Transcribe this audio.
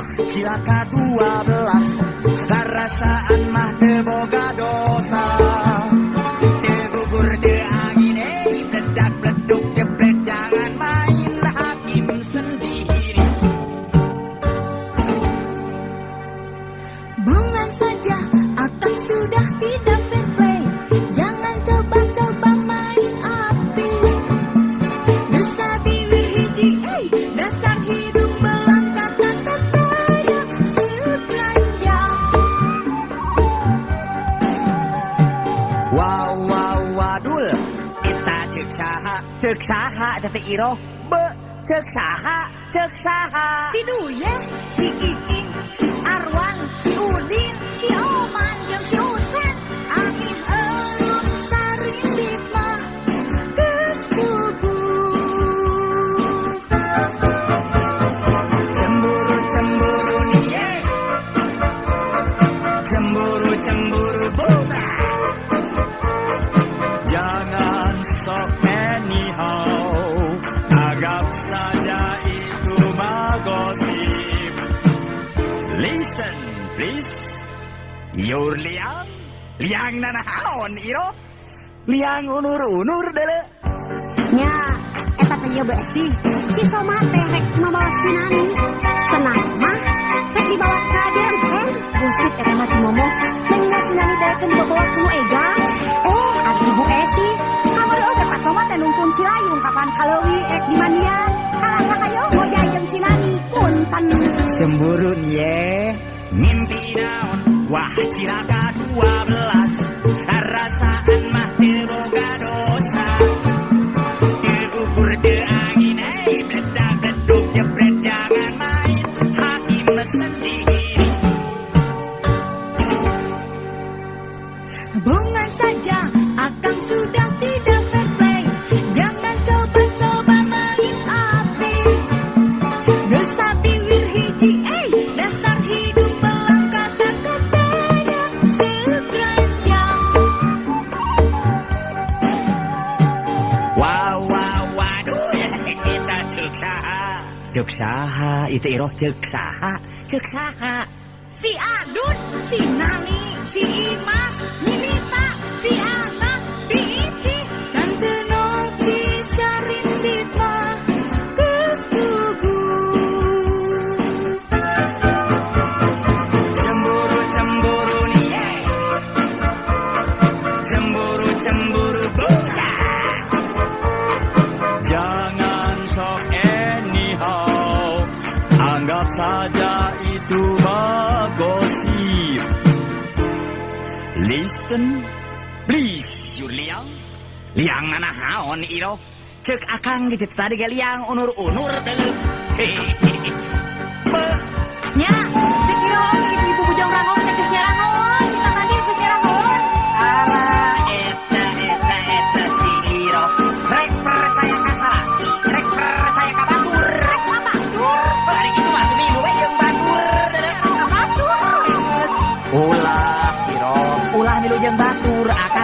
Wah, cilaka 12, karasaan mah teu boga dosa. Teu gugur teu angin, eh, bledak bleduk jebret, jangan main hakim sendiri. Bunga saja akang sudah tidak fair play. Jangan coba-coba main api. Dosa bibir hiji, eh, dasar hidung belang, kata-katanya sekeranjang. Wow wow wadul, eta cek saha, cek saha eta teh Iroh? Be, cek saha, cek saha? Si Duye, si Iking, si Arwan, si Udin, si Oman, jeung si Usen. Amih eureun sarindit mah geus gugup. Cemburu cemburu nih ye, cemburu cemburu buta. Jangan sok anyhow, anggap saja itu mah gosip. Listen please. Your liang, liang nanaon Iroh? Liang unur-unur dele. Nya, eta teh ieu sih. Si Soma teh rek mabawa si Nani. Senang mah rek dibawa ka Direngkeng. Gosip eta mah Cimomo. Mendingan si Nani daekeun dibawa ku nu ega. Eh, ari Ibu Esi. Kamari oge Pak Soma teh nungtun si Layung kapan kaleuwi rek dimandian. Kalah kahayo ngojay jeung si Nani. Punten. Cemburu nih ye. Mimpi naon? Wah, cilaka 12, rasaan mah teu boga dosa. Teu gugur teu angin, eh, bledak bleduk jebret, jangan main hakim sendiri. Bunga saja akang sudah tidak fair play. Jangan coba-coba main api. Dosa bibir hiji, eh, dasar hidung belang, kata-katanya sekeranjang. Wow wow waduh, eta cek saha? Cek saha itu Iroh, cek saha, cek saha? Si Adun, si Nani, si Imas, Nyimita, si Ana, si Ici, Tante Noti sarindit mah geus gugup. Cemburu cemburu nih ye, cemburu cemburu buta. Jangan sok anyhow, anggap saja itu mah gosip. Listen please. Your liang, liang nanaon Iroh? Cek akang gitu tadi ge liang unur-unur deuh. Be. Nya, cek Iroh oge ibu-ibu Bujang Rangong teh geus nyarangon. Kita tadi geus nyarangon. Alah, eta eta eta si Iroh. Rek percaya ka salaki, rek percaya ka batur. Rek ka batur. Hari kitu mah milu we jeung batur. Rek ka batur. Ulah Iroh, ulah milu jeung batur. Akang